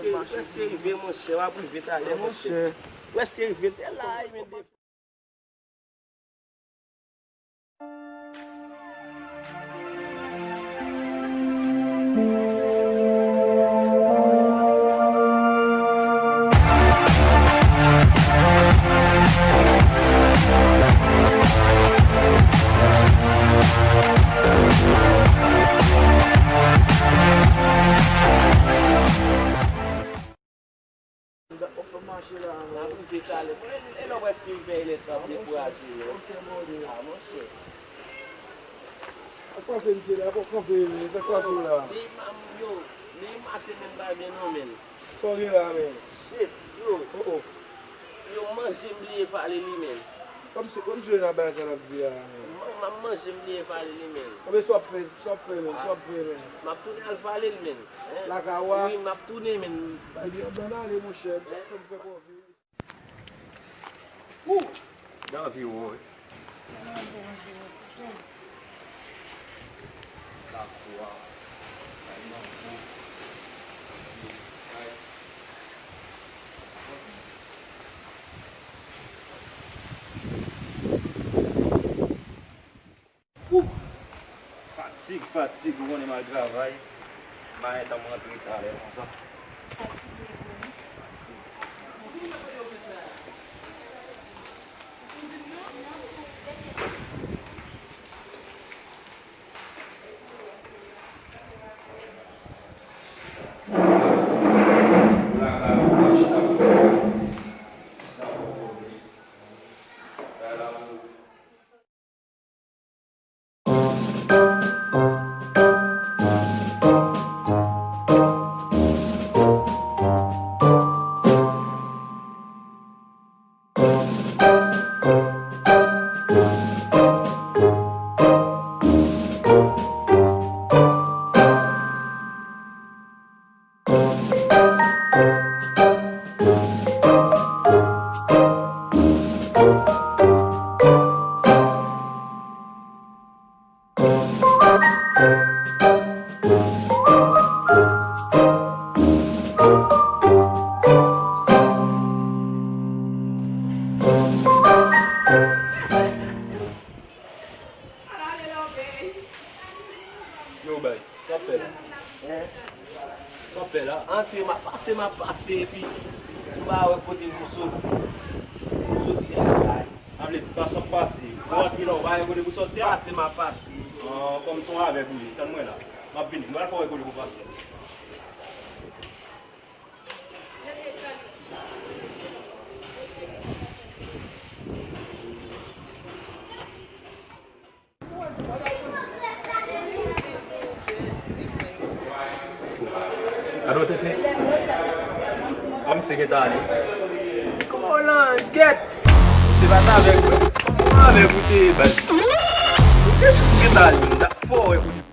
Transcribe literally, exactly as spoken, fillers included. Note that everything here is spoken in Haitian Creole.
Prèske rive, monchè, w ap rive talè, monchè. Prèske rive, l te la, men de N ap fè mache la, non. N ap rive talè. E lè w prèske rive, lè sa ap dekouraje, non. Ok, monchè. A, monchè. Sa k pase, mesye la? Fò w kanpe, men. Sa k pase w la? Demen, yo, demen maten menm pa byen, non, men. Sa w gen la, men? Shit, yo. Oh, oh. Yo, manje m bliye vale li, men. Kòmsi, kòmsi w nan bagay sa l ap di a, men. M ap manje m bliye vale li, men. Anben, sa w ap fè, sa w ap fè, men, sa w ap fè, men. M ap tounen al vale l, men. Lakay ou a? Wi, m ap tounen, men. Ebyen, anben, ale, monchè. Sa w ap fè m fè kòve. Wou! Danvi, wi. Lakou a. Kay mango. Kay. Wou! Fatig, fatig, ou konnen m al travay. M a gentan rantre talè konsa. Fatig. Yo, baz, sa w ap fè la? Hein? Sa w ap fè la? Antre, m ap pase, m ap pase, epi m pa wè kote pou soti. Pou soti a la. Sa vle di, pase w ap pase. Ou antre la, ou pa wè kote pou soti a? Pase, m ap pase. Ah, kòm se yon avèg ou ye, tann mwen la. M ap vini, m pral fè w wè kote pou pase. Alo, tenten. Kòman misye gentan ale? Kòman w langèt? Misye pa t avèk mwen. Kòman avèk ou te ye, baz? Ou te jis gentan ale, m t ap fè w wè kote.